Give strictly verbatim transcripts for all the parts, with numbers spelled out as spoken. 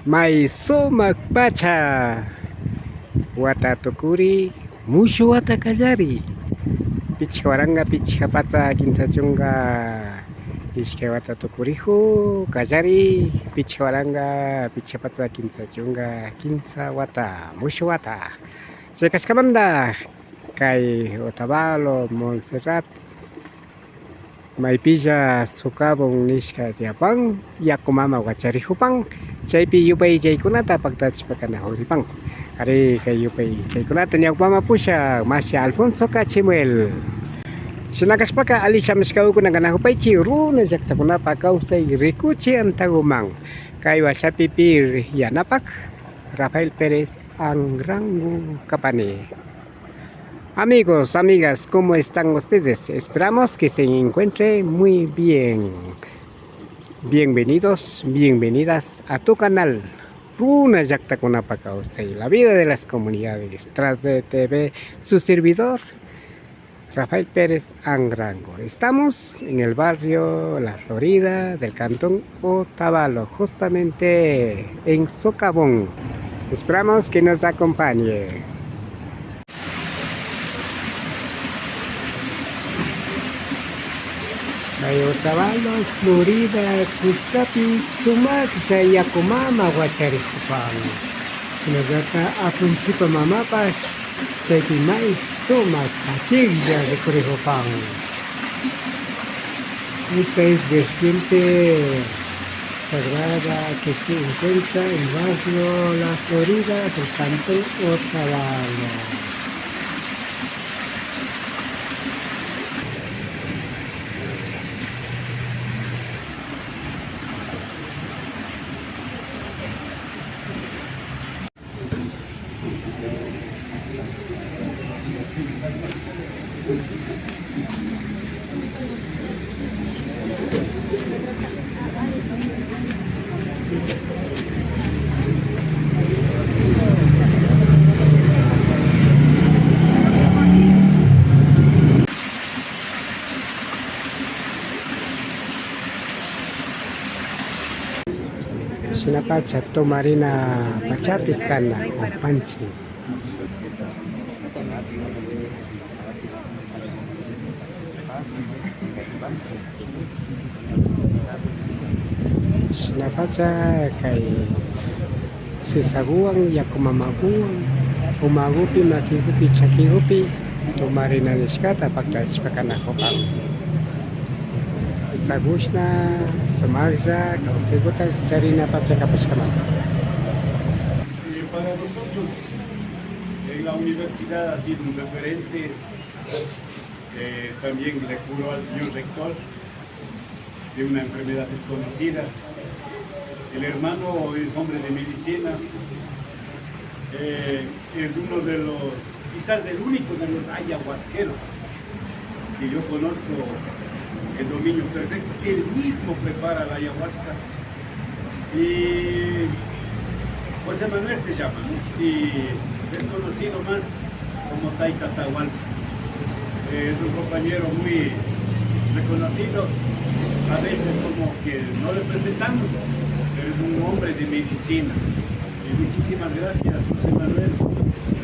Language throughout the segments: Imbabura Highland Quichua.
May sumak pacha. Wata tukuri, mushu wata kallari. Pichka waranka, pichka patsa, kinsa chunka, ishkay wata tukuriju kallari. Pichka waranka, pichka patsa, kinsa chunka, kinsa wata, mushu wata. Chay kashkamanta kay Otavalo, Montserrat, maypilla Socavón nishka tiyapan, yaku mama wacharijupan, chaypi yupaychaykunata paktachishpa kanajuripan. Ari, kay yupaychaykunata ñawpama pushak mashi Alfonso Cachimuel. Shina kashpaka, alli shamushkakuna kanajupaychi runa llaktakunapa kawsay rikuchi antaguman. Kay washapi pi yanapak, Rafael Pérez Anrango kapani. Amigos, amigas, ¿cómo están ustedes? Esperamos que se encuentren muy bien. Bienvenidos, bienvenidas a tu canal Runa Llaktakunapa Kawsay, la vida de las comunidades. Tras de T V, su servidor, Rafael Pérez Anrango. Estamos en el barrio La Florida del cantón Otavalo, justamente en Socavón. Esperamos que nos acompañe. Kay Otavalo, Florida kuskapi sumaklla yaku mama wacharijupan. Shinallata Apunchipa mamapash chaypi may sumak achiklla rikurijupan. Esta es vertiente sagrada que se encuentra en barrio La Florida del cantón Otavalo. Shinapacha tumarina pachapi kana upanchi. Shinapacha kay sisaguwan, yaku mamaguwan, umagupi, makigupi, chakigupi tumarina nishkata paktachishpa kanajupan. Sisagushna sumaklla kawsayguta charina pacha kapashkamanta. Eh, para nosotros, en la universidad ha sido un referente. Eh, también le juró al señor rector de una enfermedad desconocida. El hermano es hombre de medicina. Eh, es uno de los, quizás el único de los ayahuasqueros que yo conozco el dominio perfecto. Él mismo prepara la ayahuasca. Y José Manuel se llama, ¿no? Y es conocido más como Taita Tahual. Eh, es un compañero muy reconocido, a veces como que no le presentamos, pero es un hombre de medicina. Y muchísimas gracias, José Manuel,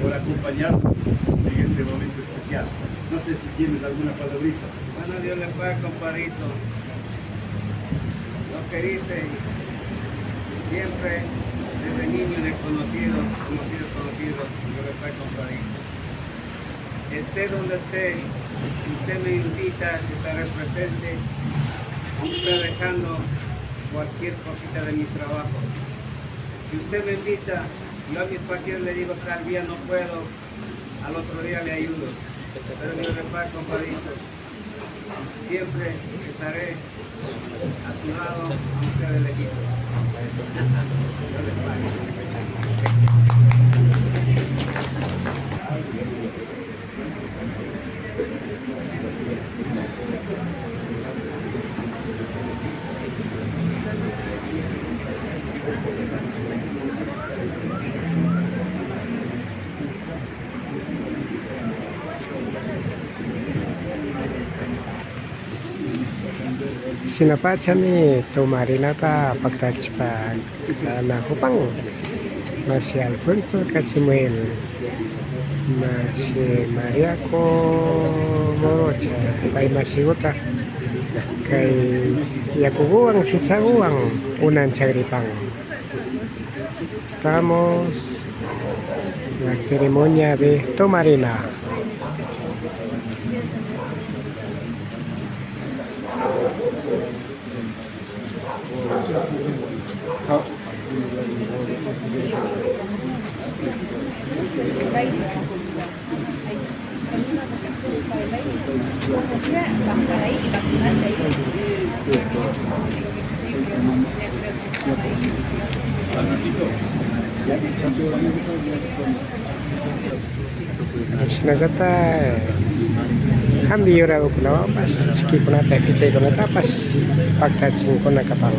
por acompañarnos en este momento especial. No sé si tienes alguna palabrita. Bueno, Dios le pague, compadrito. Lo que dicen, siempre desde niño desconocido, conocido, conocido, Dios le pague, compadrito. Esté donde esté, si usted me invita, estaré presente, aunque sea dejando cualquier cosita de mi trabajo. Si usted me invita, yo a mis pacientes le digo, tal día no puedo, al otro día le ayudo. Pero Dios le pague, compadrito. Siempre estaré a su lado, aunque sea de lejito. Dios le pague. Shinapachami tumarinata paktachishpa kanakupan. Mashi Alfonso Cachimuel, mashi Mariaco Morocha, pay mashiguta kay yakuguwan sisaguwan unanchagripan. Estamos en la ceremonia de tomarina. Shinallata jampi yurakukunawanpash chikikunata, pichaykunatapash paktachinkunakapan.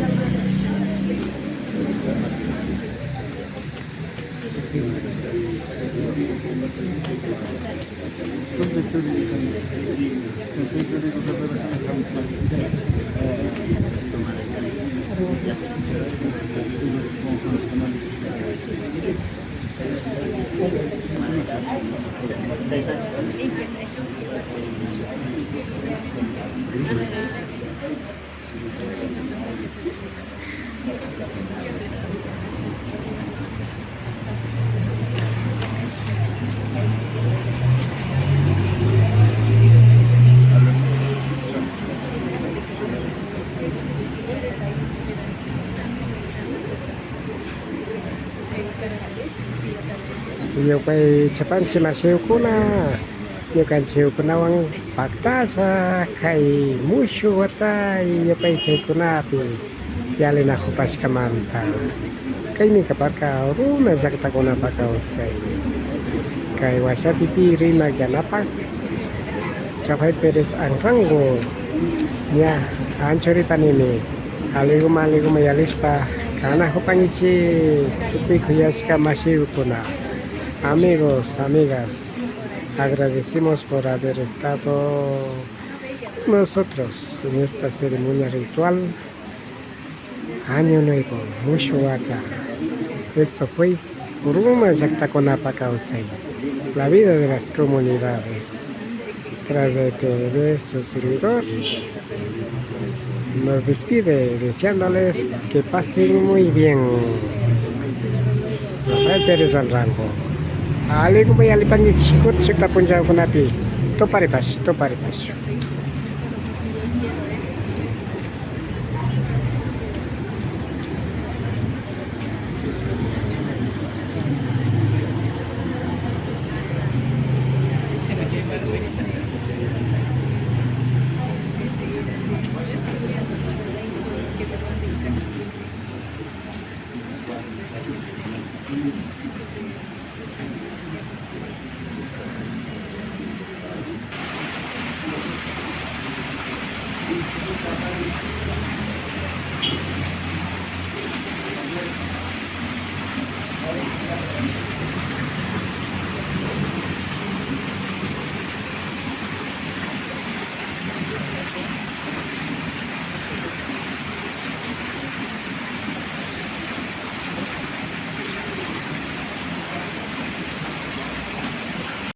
Yupaychapanchik mashikuna, ñukanchikkunawan paktasha kay mushuk wata yupaychaykunapi yallinakupashkamanta. Kaymi kaparka runa llaktakunapa kawsay. Kay washapi pi rimak yanapak Rafael Pérez Anrango ña anchuripanimi. Aliguman, aliguman yallishpa kanakupankichik tukuy kuyashka mashikuna. Amigos, amigas, agradecemos por haber estado con nosotros en esta ceremonia ritual. Año Nuevo, mushuk wata. Esto fue Runa llaktakunapa kawsay, la vida de las comunidades. Tras de T V, su servidor nos despide deseándoles que pasen muy bien. Rafael Pérez Anrango. Aliguman yallipankichik kutin shukta punllakunapi. Tuparipash, tuparipash.